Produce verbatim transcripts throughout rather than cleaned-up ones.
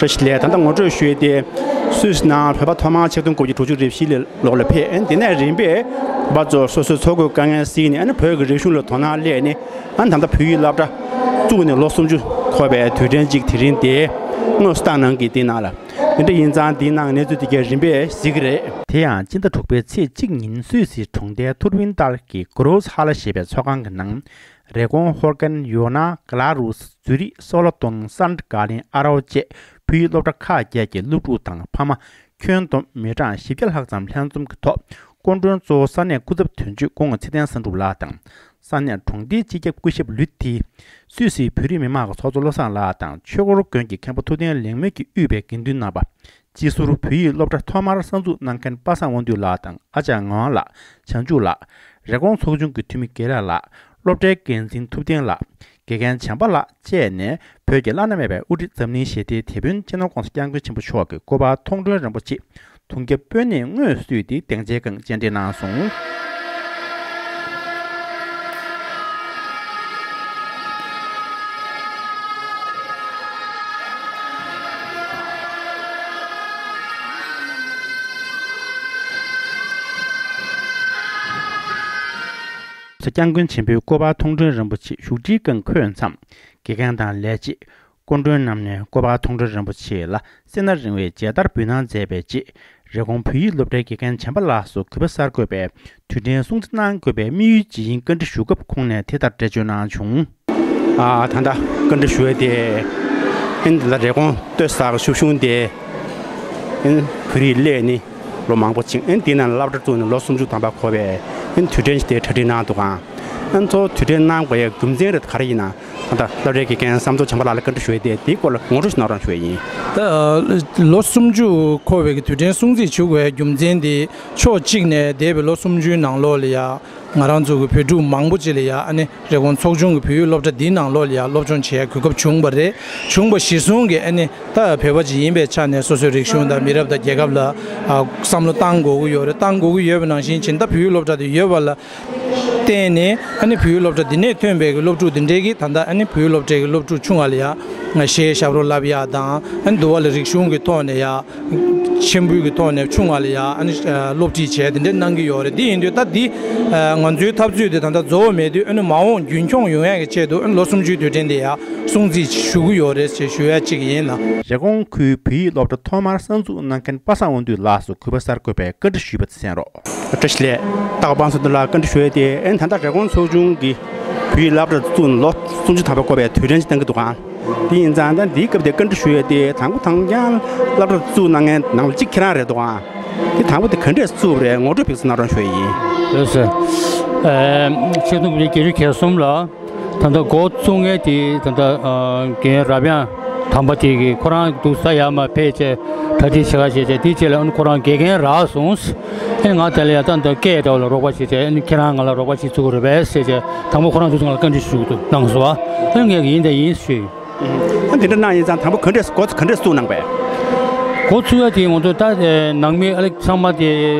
བཀྲ་ཤིས་བདེ་ལེགས། ད་ལྟ་ངོ་སྤྲོད་ཞུས་ཏེ། སུད་སི་ནང་བོད་པ་ཐོག་མར་ཆིག་སྟོང་དགུ་བརྒྱ་དྲུག་ཅུ་རེ་བཞི་ལོ་ལ་ཕེབས། ཨ་ནི་དེ་ནས་རིམ་པས་བོད་པ་ཚོ་སོ་སོའི་འཚོ་དགོས་དཀའ་ངལ་སེལ་ནས། ཨ་ནི་བོད་ཀྱི་རིག་གཞུང་ལ་དོ་སྣང་སླེབས་ནས། ཨ་ནི་ད་ལྟ་བོད་ཡིག་སློབ་གྲྭ་བཙུགས་ནས་ལོ་སུམ་ཅུ་འཁོར་བའི་དུས་དྲན་ཅིག་དེ་རིང་དེ་དངོས་སུ་བཏང་གནང་གི། དེའི་ནང་ལ་དེ་འདྲ་ཡིན་ཙང་། དེའི་ནང་གནས་ཚུལ་དེ་གའི་རིམ་པས་གཟིགས་ཀྱི་རེད། དེ་ཡང་སྤྱི་ཟླ་དྲུག་པའི་ཚེས་གཅིག་ཉིན་སུད་སིའི་གྲོང་རྡལ་ཐུར་ཝིན་ཏཱལ་གྱི་གྷོ་རོ་སི་ཧ་ལ་ཞེས་པའི་ཚོགས་ཁང་གི་ནང་། རེབ་གོང་ཧོར་ཀན་ཡོ་ན་ག་ལ་རུས་ཛུ་རིག་སོ་ལ་ཏོན་སན་ཀ་ལིན་ཨ་རའོ་བཅས་བོད་ཡིག་སློབ་གྲྭ་ཁག་བརྒྱད་ཀྱི་སློབ་ཕྲུག་དང་ཕ་མ་ཁྱོན་བསྡོམས་མི་གྲངས་བཞི་བརྒྱ་ལྷག་ཙམ་ལྷན་འཛོམས་ཀྱི་ཐོག་སྐུ་མགྲོན་གཙོ་བོ་ས་གནས་སྐུ་ཚབ་དོན་གཅོད་སྐུ་ངོ་ཚེ་བརྟན་བསམ་གྲུབ་ལགས་དང་། ས་གནས་གྲོང་སྡེའི་སྤྱི་ཁྱབ་སྐུ་ཞབས་ལུས་ཐི། སུད་སིའི་བོད་རིགས་མི་མང་གི་ཚོགས་གཙོ་བློ་བཟང་ལགས་དང་། ཆོས་འཁོར་དགོན་གྱི་མཁན་པོ་ཐུབ་བསྟན་ལེགས་སྨོན་གྱིས་དབུས་པའི་དགེ་འདུན་རྣམ་པ། སྤྱི་ཟུར་བོད་ཡིག་སློབ་གྲྭ་ཐོག་མར་གསར་འཛུགས་གནང་མཁན་པ་སངས་དབང་འདུས་ལགས་དང་། ཨ་ཅག་ངག་དབང་ལགས། བྱང་ཆུབ་ལགས། རེབ་གོང་ཚོགས་ཆུང་གི་འཐུས་མི་དགེ་ལེགས་ལགས། སློབ་གྲྭའི་འགན་འཛིན་ཐུབ་བསྟན་ལགས། དགེ་རྒན་བྱམས་པ་ལགས་བཅས་ནས། བོད་ཀྱི་བླ་ན་མེད་པའི་དབུ་ཁྲིད་འཛམ་གླིང་ཞི་བདེའི་དེད་དཔོན་སྤྱི་ནོར་༸གོང་ས་༸སྐྱབས་མགོན་ཆེན་པོ་མཆོག་གི་སྐུ་པར་མཐོང་གྲོལ་རིན་པོ་ཆེ་དུང་རྒྱབ་དཔོན་གནས་དངོས་བསུས་ཏེ་སྡིངས་ཆའི་སྒང་སྤྱན་འདྲེན་གནང་སོང་། ༸སྐྱབས་མགོན་ཆེན་པོའི་སྐུ་པར་མཐོང་གྲོལ་རིན་པོ་ཆེ་བཞུགས་ཁྲིའི་སྒང་འཁོད་མཚམས། དགེ་རྒན་དང་ལས་བྱེད། སྐུ་མགྲོན་རྣམས་ནས་སྐུ་པར་མཐོང་གྲོལ་རིན་པོ་ཆེ་ལ་སེར་སྣ་རིང་བའི་མཇལ་དར་འབུལ་གནང་མཛད་པའི་རྗེས། རེབ་གོང་བོད་ཡིག་སློབ་གྲྭའི་དགེ་རྒན་བྱམས་པ་ལགས་སུ་གུས་པ་གསར་འགོད་པས་དུས་དྲན་སྲུང་བརྩི་གནང་དགོས་པའི་དམིགས་ཡུལ་ཇི་ཡིན་བཀའ་འདྲི་ཞུ་སྐབས། ཁོང་ནས་དེ་ལྟར་འགྲེལ་བརྗོད་གནང་བྱུང་། ཨ། ད་ལྟ་བཀའ་འདྲི་ཞུ་ཡས་དེ། ཨིན། ད་ལྟ་རེབ་གོང་སྟོད་གཟར་ཤུབ་གཞུང་དེ། ཨིན། བོད་རིགས་སླེབས་ནས་ལོ་མང་པོ་ཕྱིན། ཨིན། དེའི་ནང་ལ་སློབ་གྲྭ་བཙུགས་ནས་ལོ་སུམ་ཅུ་ཐམ་པ་འཁོར་བའི། ཨིན། དུས་དྲན་ཞིག་དེ་གྲ་སྒྲིག་གནང་འདུག་ག་ཨིན། གཙོ་བོ་དུས་དྲན་གནང་དགོས་ཡའི་རྒྱུ་མཚན་རེད། ག་རེ་ཡིན་ན། ད་ལྟ་སློབ་གྲྭའི་དགེ་རྒན་བསམ་མཐོ་བྱམས་པ་ལགས་ལ་བཀའ་འདྲི་ཞུ་ཡས་དེ། དེའི་སྐོར་ལ་ངོ་སྤྲོད་ཞིག་གནང་རོགས་ཞུ་ཡས་ཡིན། ད་ལོ་སུམ་ཅུ་འཁོར་བའི་དུས་དྲན་སྲུང་བརྩི་ཞུ་དགོས་ཡའི་རྒྱུ་མཚན་དེ། ཕྱོགས་གཅིག་ནས་འདས་པའི་ལོ་སུམ་ཅུའི་ནང་ལོགས་ལ་ཡ། ང་རང་ཚོ་གི་བོད་ཕྲུག་མང་པོ་ཅིག་ལ་ཡ། ཨ་ནི་རེབ་གོང་ཚོགས་ཆུང་གི་བོད་ཡིག་སློབ་གྲྭ་འདིའི་ནང་ལོགས་ལ་ཡ་སློབ་སྦྱོང་བྱེད་ཡ་གོ་སྐབས་བྱུང་བ་རེད། བྱུང་བ་གཞིར་བཟུང་གིས་ཨ་ནི་ད་བོད་པ་ཅིག་ཡིན་པའི་ཆ་ནས་སོ་སོའི་རིག་གཞུང་དང་མི་རབས་དང་རྒྱལ་ཁབ་ལ། ཨ། བསམ་བློ་བཏང་དགོས་ཀྱི་ཡོད་རེད། བཏང་དགོས་ཀྱི་ཡོད་པ་ནང་བཞིན་བྱས་ན། ད་བོད་ཡིག་སློབ་གྲྭ་དེ་ཡོད་པ་ལ་བརྟེན་ནས། ཨ་ནི་བོད་ཡིག་སློབ་གྲྭ་འདི་ནས་ཐོན་པའི་གི་སློབ་ཕྲུག་འདི་འདྲའི་གི། ད་ལྟ་ཨ་ནི་བོད་ཡིག་སློབ་གྲྭའི་གི་སློབ་ཕྲུག་ཆུང་བ་ལ་ཡ། གཞས་ཞབས་བྲོ་བསླབ་ཡ་དང་། ཨ་ནི་འདི་བ་ལ་རིག་གཞུང་གི་ཐོག་ནས་ཡ། མཆན་བུ་གི་ཐོག་ནས་ཆུང་བ་ལ་ཡ། ཨ་ནི་སློབ་ཁྲིད་བྱས་དེ་འདྲ་གནང་གི་ཡོད་རེད། དེ་ཡིན་དུས་ད་འདི་ང་ཚོའི་འཐབ་རྩོད་དེ་ད་ལྟ་རྫོགས་པ་མེད་དུས། ཨ་ནི་མ་འོངས་རྒྱུན་འཁྱོངས་ཡོང་ཡ་གི་ཆེད་དུ། ཨ་ནི་ལོ་སུམ་ཅུའི་དུས་དྲན་དེ་ཡ་སྲུང་བརྩི་ཞུ་གི་ཡོད་རེད་ཅེས་ཞུ་ཡ་གཅིག་ཡིན་ལ། རེབ་གོང་ཁུལ་བོད་ཡིག་སློབ་གྲྭ་ཐོག་མར་གསར་འཛུགས་གནང་མཁན་པ་སངས་དབང་འདུས་ལགས་སུ་གུས་པ་གསར་འགོད་པས་བཀའ་འདྲི་ཞུས་པ་དེ་གསན་རོགས། བཀྲ་ཤིས་བདེ་ལེགས། རྟག་པར་པ་སངས་དབང་འདུས་ལགས་བཀའ་འདྲི་ཞུ་ཡས་དེ། ཨ་ནི་ད་ལྟ་རེབ་གོང་ཚོགས་ཆུང་གིས་བོད་ཡིག་སློབ་གྲྭ་བཙུགས་ནས་ལོ་སུམ་ཅུ་ཐམ་པ་འཁོར་བའི་དུས་དྲན་ཞིག་གཏང་གི་འདུག་ག་དེ་ཡིན་ཙང་ད་འདིའི་སྐབས་དེ་བཀའ་འདྲི་ཞུ་ཡས་དེ། དང་པོ་དང་རྐྱང་སློབ་གྲྭ་བཙུགས་གནང་མཁན་ནང་ལ་གཅིག་ཁྱེད་རང་རེད་འདུག་ག་དེ་དང་པོ་དེ་ག་འདྲས་བཙུགས་པ་རེད། ངོ་སྤྲོད་ཕུལ་གནང་རོགས་ཞུ་ཡས་ཡིན། ལགས་སོ། ཨ། ཆིག་སྟོང་དགུ་བརྒྱ་བརྒྱད་ཅུ་གྱ་གསུམ་ལ། ད་ལྟ་འགོ་བཙུགས་མཁན་དེ་ད་ལྟ། ཨ། རྒན་རབ་དབྱངས་དམ་པ་དེ་གིས་ཁོ་རང་འདུག་ས་ཡར་མར་ཕེབས་བྱས་གྲ་སྒྲིག་བྱེད་ག་བྱས་བྱས། དེའི་རྗེས་ལ་ཨ་ནི་ཁོ་རང་དགེ་རྒན་རག་སོང་། ཨ་ནི་ང་དེ་ལ་ཡ་ད་ལྟ་སྐད་འདྲ་བོ་ལ་རོགས་པ་བྱེད་བྱས། ཨ་ནི་ཁྱེད་རང་ང་ལ་རོགས་པ་བྱེད་ཚུགས་རེད་པས་ཟེར་བྱས། དང་པོ་ཁོ་རང་ཚོ་ང་ལ་བཀའ་འདྲི་ཞུ་གི་འདུག་གནང་སོང་བ། ཨ་ནི་ངས་ཡིན་དང་ཡིན་ཞུས། ཨ། དེ་འདྲ་གནང་ཡིན་ཙང་དང་པོ་ག་འདྲས་འགོ་ག་འདྲས་བཙུགས་གནང་པས། འགོ་ཚུགས་ཡ་དེ་ང་ཚོ་ད་ནང་མི་ཨ་ལེ་ཚང་མ་དེ་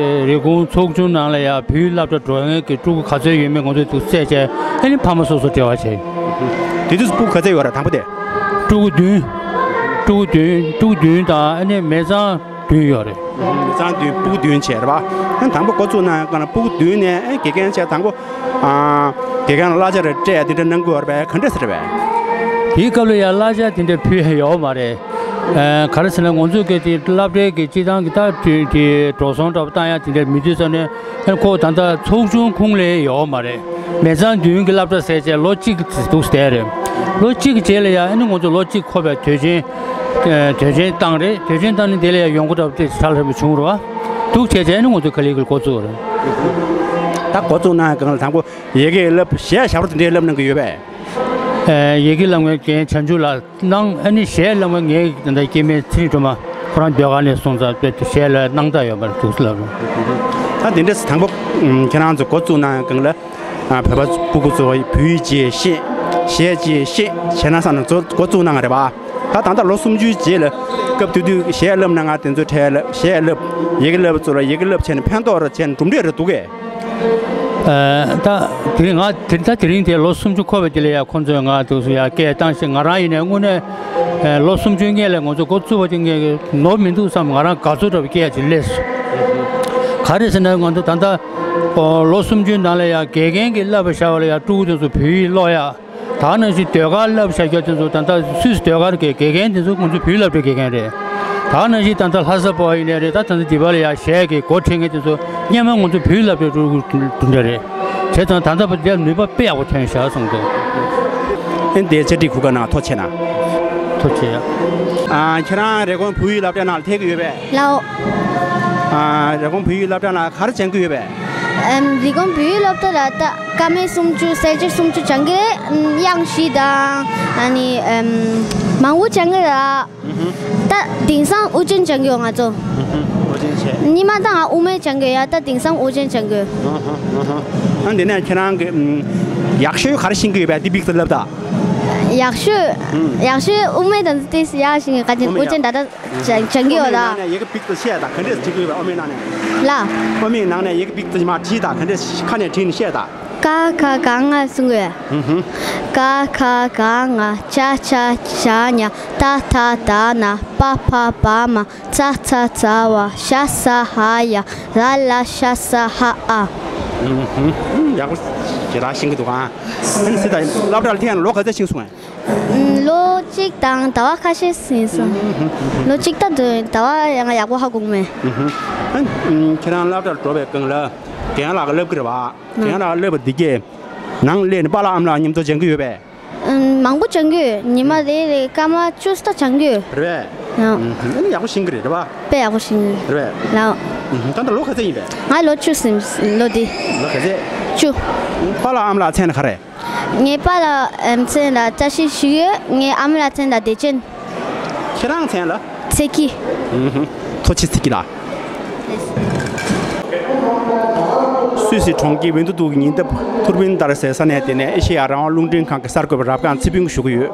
རེབ་གོང་ཚོགས་ཆུང་ནང་ལ་ཡ་བོད་ཡིག་སློབ་གྲྭ་འགྲོ་མཁན་གྱི་ཕྲུ་གུ་ག་ཚོད་ཡོད་མེད་ང་ཚོས་འདུག་བཙལ་བྱས། ཨ་ནི་ཕ་མ་སོ་སོ་འབྲེལ་བ་བྱས། དེ་དུས་སུ་ཕྲུ་གུ་ག་ཚོད་ཡོད་རེད། དང་པོ་དེ། ཕྲུ་གུ་བདུན། ཕྲུ་གུ་བདུན། ཕྲུ་གུ་བདུན་དང་ཨ་ནི་མི་ཚང་བདུན་ཡོད་རེད། མི་ཚང་བདུན། ཕྲུ་གུ་བདུན་བྱས་རེད་པ། ཨ་ནི་དང་པོ་འགོ་བཙུགས་གནང་ཡ་ག་ལ་ཕྲུ་གུ་བདུན་ནས། ཨ། དགེ་རྒན་བྱས། དང་པོ། ཨ། དགེ་རྒན་ལ་གླ་ཆ་རེ་སྤྲད་ཡ་དེ་འདྲ་གནང་གི་ཡོད་རེད་པས། ག་འདྲས་ཟེར་བས། དེའི་སྐབས་ལ་ཡ་གླ་ཆ་དེ་འདྲ་ཕུལ་ཡ་ཡོད་མ་རེད། ཨ། ག་རེ་ཟེར་ན། ང་ཚོ་གི་དེ་སློབ་གྲྭའི་གི་སྤྱི་བཏང་གི་ད་དེ་འགྲོ་སོང་འདྲ་པོ་བཏང་ཡ་དེ་འདྲ་མི་དུས་ཙམ་ནས། ཨ་ནི་ཁོ་ད་ལྟ་ཚོགས་ཆུང་ཁོངས་ལ་ཡོད་མ་རེད། མི་ཚང་བདུན་གྱི་སློབ་གྲྭ་ཟེར་བྱས་ལོ་གཅིག་འདུག་བསྡད་རེད། ལོ་གཅིག་གི་རྗེས་ལ་ཡ་ཨ་ནི་ང་ཚོ་ལོ་གཅིག་འཁོར་བའི་དུས་ཆེན། ཨ། དུས་ཆེན་བཏང་རེད། དུས་ཆེན་བཏང་ནས་དེ་ལ་ཡ་ཡོང་སྒོ་འདྲ་པོ་དེ་གྲ་ལྷག་པོ་བྱུང་རེད་པ། འདུག་བྱས་བྱས་ཨ་ནི་ང་ཚོ་ག་ལེ་ག་ལེ་འགོ་བཙུགས་རེད། ད་འགོ་བཙུགས་གནང་ཡ་ག་ལ་དང་པོ་ཡི་གེ་བསླབ། གཞས་ཞབས་བྲོ་དེ་འདྲའི་བསླབ་གནང་གི་ཡོད་པས། ཨ། ཡི་གེ་བསླབ་མཁན་རྒན་བྱང་ཆུབ་ལགས་གནང་། ཨ་ནི་གཞས་བསླབ་མཁན་ངའི་ད་ལྟ་སྐྱེ་དམན་ཚེ་རིང་སྒྲོལ་མ་ཁོ་རང་ཟློས་གར་ནས་སོང་ཙང་དཔེ་གཞས་ལ་སྣང་དག་ཡོད་པ་འདུག་ལབ་རེད། ད་དེ་འདྲས་དང་པོ་ཁྱེད་རང་ཚོ་འགོ་བཙུགས་གནང་སྒང་ལ། ཨ། བོད་པ་ཕྲུ་གུ་ཚོ་བོད་ཡིག་ཅིག་ཤེས། གཞས་ཅིག་ཤེས་བྱས་ན་བསམ་ནས་ཚོ་འགོ་བཙུགས་གནང་བ་རེད་པ། ད་ད་ལྟ་ལོ་སུམ་ཅུའི་རྗེས་ལ་སྐབས་དེ་དུས་གཞས་བསླབ་གནང་མཁན་དེ་ཚོའི་གྲས་ལ་གཞས་བསླབ། ཡི་གེ་བསླབ་ཚོ་ལ་ཡི་གེ་བསླབ་བྱས་ནས་ཕན་ཐོགས་རེ་བྱས་ནས་གྲུབ་འབྲས་རེ་འདུག་གས། ཨ། ད་དེ་རིང་ང་དེ་ད་དེ་རིང་དེ་ལོ་སུམ་ཅུ་འཁོར་བའི་དེ་ལ་ཡ་ཁོང་ཚོས་ང་དུས་སུ་ཡ་སྐད་བཏང་ཞིང་། ང་རང་ཡིན་ནའི་དངོས་གནས་ཨ་ལོ་སུམ་ཅུའི་སྔོན་ལ་ང་ཚོ་འགོ་བཙུགས་པ་དེ་ངས་ནོར་མི་འདུག་བསམ། ང་རང་དགའ་ཚོར་འདྲ་བའི་སྐད་ཅིག་སླེབས་སོང་། ག་རེ་ཟེར་ན་ང་ཚོ་ད་ལྟ་ཨོ་ལོ་སུམ་ཅུའི་ནང་ལ་ཡ་དགེ་རྒན་གྱིས་བསླབ་པ་བཞག་པ་ལ་ཡ་ཕྲུ་གུ་དེ་ཚོ་བོད་ཡིག་ཀློག་ཡ། ད་ནང་བཞིན་ཟློས་གར་བསླབ་བྱ་རྒྱུ་དེ་ཚོ་ད་ལྟ་སུད་སི་ཟློས་གར་གྱི་དགེ་རྒན་དེ་ཚོ་ང་ཚོ་བོད་སློབ་གྲྭའི་དགེ་རྒན་རེད། ད་ནང་བཞིན་ད་ལྟ་ལྷ་ས་པ་ཡིན་ནའི་རེད། ད་ད་ལྟ་འདི་པ་ལ་ཡ་གཞས་ཀྱི་འགོ་ཁྲིད་མཁན་དེ་ཚོ་སྔོན་མ་ང་ཚོ་བོད་སློབ་གྲྭའི་ཕྲུ་གུ་དེ་འདྲ་རེད། བྱས་ཙང་ད་ལྟ་བར་དེ་ནུས་པ་དཔེ་ཡག་པོ་ཐོན་བཞག་གསུངས་འདུག་ཨེ་འདི་བཅར་འདྲི་གུ་ག་ནང་ཐུགས་རྗེ་གནང་། ཐུགས་རྗེ་ཆེ། ཨ། ཁྱེད་རང་རེབ་གོང་བོད་ཡིག་སློབ་གྲྭ་ནང་ལ་ཐད་ཀྱི་ཡོད་པས། ལའོ། ཨ། རེབ་གོང་བོད་ཡིག་སློབ་གྲྭ་ནང་ག་རེ་སྦྱང་གི་ཡོད་པས། ཨམ། རེབ་གོང་བོད་ཡིག་སློབ་གྲྭ་ལ་ད་སྐར་མ་སུམ་ཅུ་གསལ་བྱེད་སུམ་ཅུ་སྦྱང་གི་རེད། ཨམ། དབྱངས་བཞི་དང་ཨ་ནི་ཨམ་མང་པོ་སྦྱང་གི་རེད། ད་དེང་སང་དབུ་ཅན་སྦྱང་གི་ཡོད་ང་ཚོ། དབུ་ཅན་བྱས། ཉི་མ་ད་ང་དབུ་མེད་སྦྱང་གི་ཡོད། ད་དེང་སང་དབུ་ཅན་སྦྱང་གི་ཡོད། ཨ། འདི་ནས་ཁྱེད་རང་གི་ཨམ་ཡག་ཤོས་ག་རེ་ཤེས་ཀྱི་ཡོད་པས། འདི་འབིགས་ཏེ་ལབ་ད། ཡག་ཤོས། ཡག་ཤོས་དབུ་མེད་དང་དེ་ཡག་ཤེས་ཀྱི་ག་ཅིག་དབུ་ཅན་ད་ལྟ་སྦྱང་གི་ཡོད་ད། དབུ་མེད་ནང་ནས་ཡི་གེ་འབིགས་ཏེ་བཤད་ད། ག་འདྲས་བྲིས་ཀྱི་ཡོད་པས་དབུ་མེད་ནང་ནས། ལ། དབུ་མེད་ནང་ནས་ཡི་གེ་འབིགས་ཏེ་མར་བྲིས་ད། ག་འདྲས་ཁ་ནས་བྲིས་ནས་བཤད་ད། ཀ་ཁ་ག་ང་གསུང་གི་ཡོད། ཧུམ་ཧུམ། ཀ་ཁ་ག་ང་ཅ་ཆ་ཇ་ཉ་ཏ་ཐ་ད་ན་པ་ཕ་བ་མ་ཙ་ཚ་ཛ་ཝ་ཤ་ས་ཧ་ཡ་ར་ལ་ཤ་ས་ཧ་ཨ། ཧུམ་ཧུམ། ཡག་པོ་ཞེ་དྲག་ཤེས་ཀྱི་འདུག་ཨ། ཨ་ནི་སི་ད་སློབ་གྲྭ་ལ་ཐད་ལོ་ག་ཚོད་ཕྱིན་སོང་ངས། ལོ་གཅིག་དང་ཟླ་བ་ཁ་ཤས་ཕྱིན་སོང་། ལོ་གཅིག་ད་དུ་ཟླ་བ་ཡང་ཡག་པོ་ཧ་གོ་མེད། ཨ། ཁྱེད་རང་སློབ་གྲྭར་འགྲོ་བའི་སྒང་ལ་རྒན་ལགས་ཀྱིས་བསླབ་ཀྱི་རེད་པ། རྒན་ལགས་ཀྱིས་བསླབ་པ་འདི་གས་ནང་སླེབས་ནས་པཱ་ལགས་ཨ་མ་ལགས་མཉམ་དུ་སྦྱང་གི་ཡོད་པས། ཨམ། མང་པོ་སྦྱང་གི་ཡོད། ཉི་མ་རེ་རེ་སྐར་མ་བཅུ་ཙམ་སྦྱང་གི་ཡོད། རེད་པས། ཡང་། ཨ་ནི་ཡག་པོ་ཤེས་ཀྱི་རེད། རེད་པ། དཔེ་ཡག་པོ་ཤེས་ཀྱི་ཡོད། རེད་པས། ལའོ། ད་ལྟ་ལོ་ག་ཚོད་ཡིན་པས། ང་ལོ་བཅུ་ཟིན། ལོ་འདི། ལོ་ག་ཚོད། བཅུ། པཱ་ལགས་ཨ་མ་ལགས་མཚན་ལ་ག་རེ། ངའི་པཱ་ལགས་མཚན་ལ་བཀྲ་ཤིས་ཞུ་ཡོད། ངའི་ཨ་མ་ལགས་མཚན་ལ་བདེ་ཆེན། ཁྱེད་རང་མཚན་ལ། ཚེ་སྐྱིད། ཐུགས་རྗེ་ཆེ་ཚེ་སྐྱིད་ལགས། སུད་སི་གྲོང་ཁྱེར་ཝིན་ཏུ་ཏུ་གི་ཉེ་འདབས་ཐུར་བིན་ཏར་ཟེར་ས་གནས་དེ་ནས་ཨེ་ཤེ་ཡ་རང་དབང་རླུང་འཕྲིན་ཁང་གི་གསར་འགོད་པ་རབ་སྒང་ཚེ་ཕུན་གྱིས་ཞུ་གི་ཡོད།